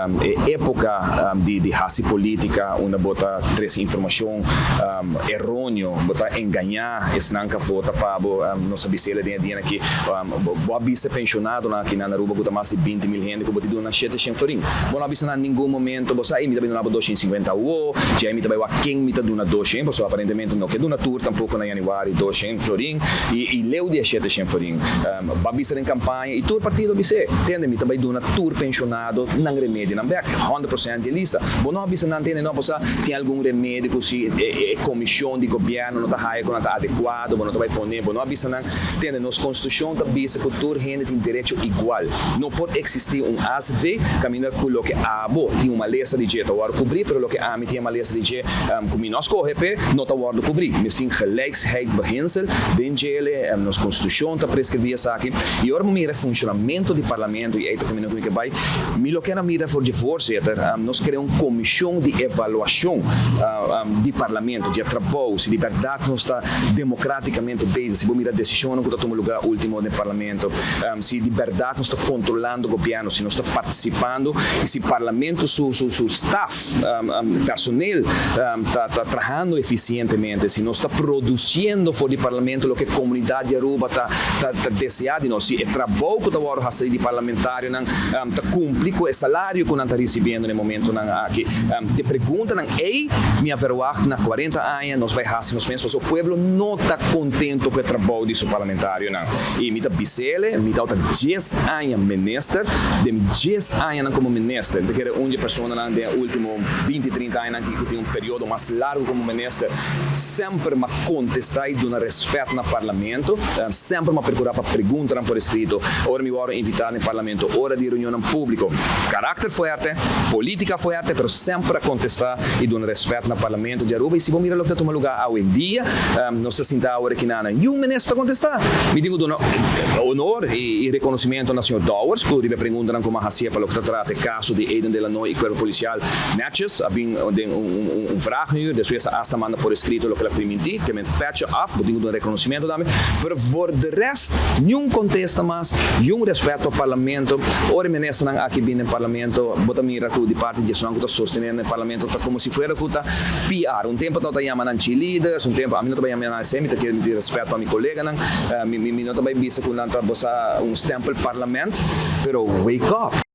E epoca di hasi politica unda bo ta trece informacion eroneo, bo ta engaña esnan cu a vota pa bo. Nos a bis'el den e dianan aki, bo a bisa e pensionadonan aki na Aruba cu ta mas di 20,000 hende cu bo ta duna nan 700 florin. Bo no a bisa nan ningun momento, bo sa, ey mi ta bay duna bo 250 awo, djey mi ta bay wak ken mi ta duna 200, pasobra aparentemente no ke duna tur tampoco na januari 200 florin y leu di e 700 florin. Bo a bisa den campaña y tur partido a bis'e, tende mi ta bay duna tur pensionado nan remedionan bek, 100% di e lista. Bo no a bisa nan tende no, bo sa tin algun remedio cu si e comision di gobierno no ta haya cu nan ta adecuado, bo no ta bay pone, bo no a bisa nan tende nos constitucion ta bisa cu tur hende tin derecho igual. No por existi un azv caminda cu loke abo tin un malesa di dje ta wordo cubri, pero loke ami tin e malesa di dje cu mi no a scoge p'e no ta wordo cubri. Mes tin gelijkheidbeginsel den djele, nos constitucion ta prescribi esaki y ora bo mira e funcionamento di parlamento y ey ta caminda cu mi ke bay, mi lo kier a mira for dje voorzitter, nos crea un comision di evaluacion di parlamento, dje trabou, si di berdad nos ta democraticamente bezig, si bo mira decisionnan cu ta tuma lugar ultimo den parlamento, si di berdad nos ta controlando gobierno, si nos ta participando y si parlamento su staff, personeel ta trahando eficientemente, si nos ta produciendo for di parlamento loke comunidad di Aruba ta desea di nos, si e trabou cu ta wordo haci di parlamentarionan ta cumpli cu e salario cu nan ta ricibiendo na e momentonan aki. E preguntanan ey mi a verwacht na 40 aña nos bay haci nos mes, pasobra pueblo no ta contento cu e trabou di su parlamentarionan. Y mi ta bisele, mi ta 10 aña minister, den mi 10 añanan como minister, mi ta kere un di e personanan den e ultimo 20, 30 añanan cu tin un periodo mas largo como minister, semper m'a contesta y duna respet na parlamento, semper m'a percura pa preguntanan por escrito, ora mi wordo invita na parlamento, ora di reunionnan publico. Karakter fuerte, politica fuerte, pero semper a contesta y duna respet na parlamento di Aruba. Y si bo mira loke ta tuma lugar awendia, nos ta sinta awor aki na un minister ta contesta. Mi tin cu duna honor y reconocimento na señor Dowers, cu riba preguntanan cu m'a haci pa loke ta trata e caso di Eden Delano y Cuerpo Policial netjes, a bin den un vragenuur, despues hasta manda por escrito loke el a priminti, ke men petje af, bo tin cu duna reconocimento tambe, pero voor de rest, ningun contesta mas, ningun respeto pa parlamento. Ora ministernan aki bin den parlamento, bo ta mira cu di parti di esnan cu ta sostene den parlamento ta como si fuera cu ta PR. Un tempo ta yama nan cheerleaders, un tempo, ami no ta bay yama nan asina, mi ta kier mi tin respeto pa mi coleganan, mi no ta bay bisa cu nan ta bosa un stempel parlement, pero wake up.